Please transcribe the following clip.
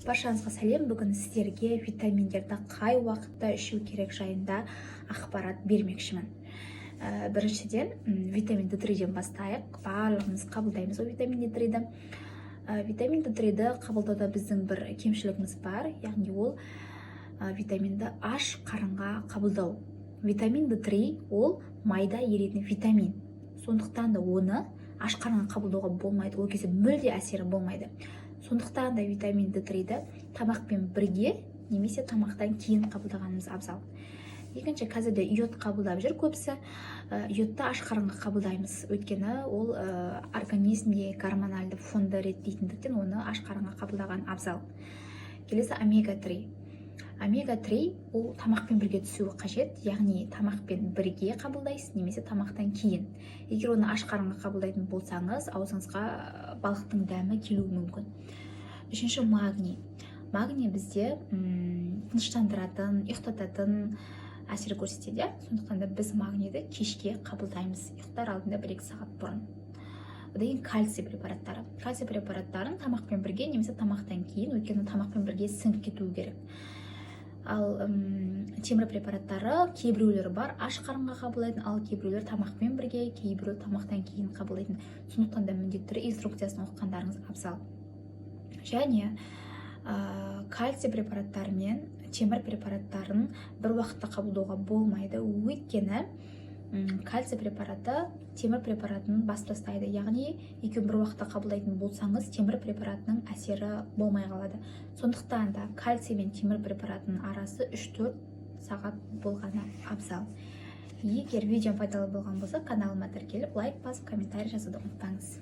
Баршаңызға сәлем! Бүгін сіздерге витаминдерді қай уақытта ішу керек жайында ақпарат бермекшімін. Біріншіден, витамин Д3-ден бастайық. Барлығымыз қабылдаймыз ғой витамин Д3-ді. Витамин Д3-ді қабылдауда біздің бір кемшілігіміз бар, яғни ол витаминді аш қарынға қабылдау. Витамин Д3 ол майда еритін витамин, сондықтан да оны аш қарынға қабылдауға болмайды, ол кезде мүлде әсері болмайды. Сондықтан да витамин Д3-ді тамақпен бірге немесе тамақтан кейін қабылдағанымыз абзал. Екінші, қазір де йод қабылдап жүр көбісі. Йодты аш қарынға қабылдаймыз, өйткені ол организмде гормональды фонды реттейтіндіктен, оны аш қарынға қабылдаған абзал. Келесі омега 3. Омега 3 ол тамақпен бірге түсуі қажет, яғни тамақпен бірге қабылдайсыз немесе тамақтан кейін. Егер оны аш қарынға қабылдайтын болсаңыз, аузыңызға балықтың дәмі келуі мүмкін. Үшінші, магний. Магний бізде тыныштандыратын, ұйықтататын әсер көрсетеді, иә. Сондықтан да біз магнийді кешке қабылдаймыз, ұйықтар алдында 1-2 сағат бұрын. Одан кейін кальций препараттары. Кальций препараттарын тамақпен бірге немесе тамақтан кейін, өйткені тамақпен бірге сіңіп кетуі керек. Ал темір препараттары кейбіреулері бар аш қарынға қабылдайтын, ал кейбіреулер тамақпен бірге, кейбіреу тамақтан кейін қабылдайтын. Сондықтан да міндетті түрде инструкциясын оқығандарыңыз абзал. Және кальций препараттары мен темір препараттарын бір уақытта қабылдауға болмайды, өйткені кальций препараты темір препаратын басып тастайды, яғни екеуін бір уақытта қабылдайтын болсаңыз, темір препаратының әсері болмай қалады. Сондықтан да кальций мен темір препаратының арасы 3-4 сағат болғаны абзал. Егер видеом пайдалы болған болса, каналыма тіркеліп, лайк басып, комментарий жазуды ұмытпаңыз.